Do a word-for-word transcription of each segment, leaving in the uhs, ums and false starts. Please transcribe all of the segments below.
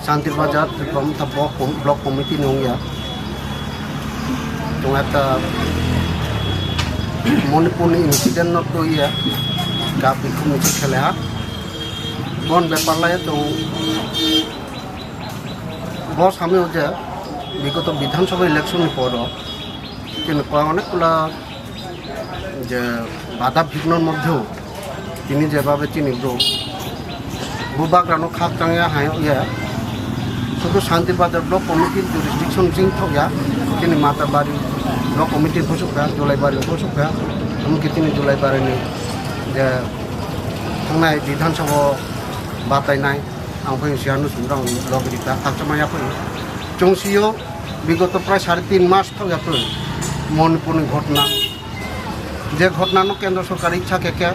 Santir Bazar Tripura Motha Block Com-, Block Committee ni wngya. Chwng ekta Manipur ni incident no twiya, kap bikhum misil khele ha. Bon bepar lai chwng bo samyo je bigoto Bidhan Sabha election ni poro chini koi onek kula je bada bighnor moddheyo tini jebabe chini bro bubagrano khakchangya, hayokya, sudu Santir Bazar Block Committee jurisdiction sing thokya, chini Matabari Block Committee bosokya, Jolaibari bosokya, emki chini Jolaibarini je thangnai Bidhan Sabha batainai, ang phai siya nusung rang log rita khakchangma ya phai. Chwng sio bigoto prai sare tin mas thokya phai Manipurni ghotna. Je ghotnano kendro sorkar ichha khe khe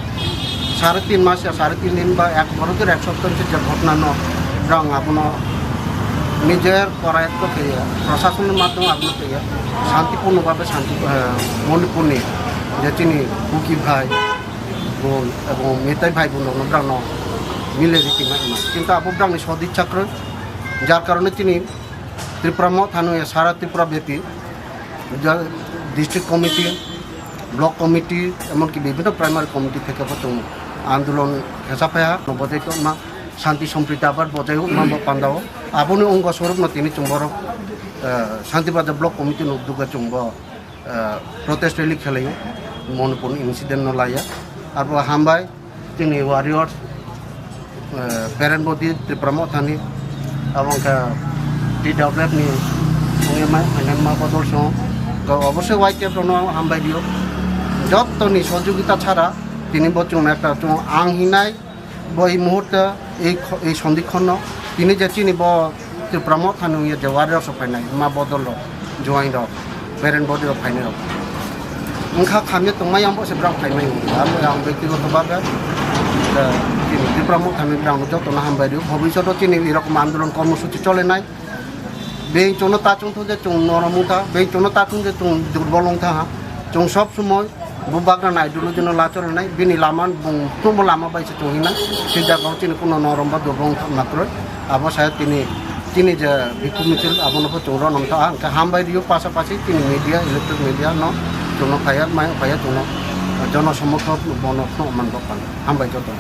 sare tin mas ya sare tin din ba ek boro khe ek sopta se je ghotnano rang abono nijer korayotto khe ya, prasasonni madhyome abono khe ya, santipurno bhabe santi, eh, Manipurni je chini Kuki bhai bon ebong Meitei bhai bon rokno brangno mile riti ma ima. Kintu abo brangni sodichha kwrwi, jar karone chini Tripura Mothano ya sara Tripura bepi ja district committee, block committee, emonki bibhinno primary committee theke bo chwng andolon khesa phaiha, no bojai tongma, shanti sompriti abar bojai ma bo pandao. Aboni ongo swarupno tini chwng borok, eh, Santir Bazar Block Committee ni udyoge chwng bo, eh, protest rally khelaio, Manipur incident no laiya. Abo hambai, chini warriors, eh, Peren Bodi Tripura Mothani, abo wngkha T W F ni wngwi ma, ma bodol song, obosoi Y T F rokno hambai dio. Jottoni sojogita chara tini bo chwng ekta chwng ang hinai bo ei muhurte ei kho-, ei sondikhonno tini je chini bo Tripura Mothani wngya je warriors rok phainai, ma bodol rok, joain rok, Peren Bodi rok phainai rok. Wngkha khamya tongmai ang bo se brang phainai wngya. Amo ang bektigoto bhabe, eh, chini Tripura Mothani brang jotono hambai rio. Bhobishoto chini erokom andolon kormosuchi cholenai. Beng chono ta chwng thung je chwng norom wngkha, beng chono ta chwng je chwng durbol wngkha ha. Chwng sob somoi bubagrani ideology no lachornai, bini lama bung tumo lama bai se chwng hinai, se jaga o chini kuno norom ba durbol wngkha matroi. Abo saya tini, tini je bhikkhu michil abono bo chwng ronom tha, hwnkhe hambai rio pasapasi tini media, electronic media no chwngno phaiya, mai phaiya chwngno jono somorthon bono phano man bokpan. Hambai joto.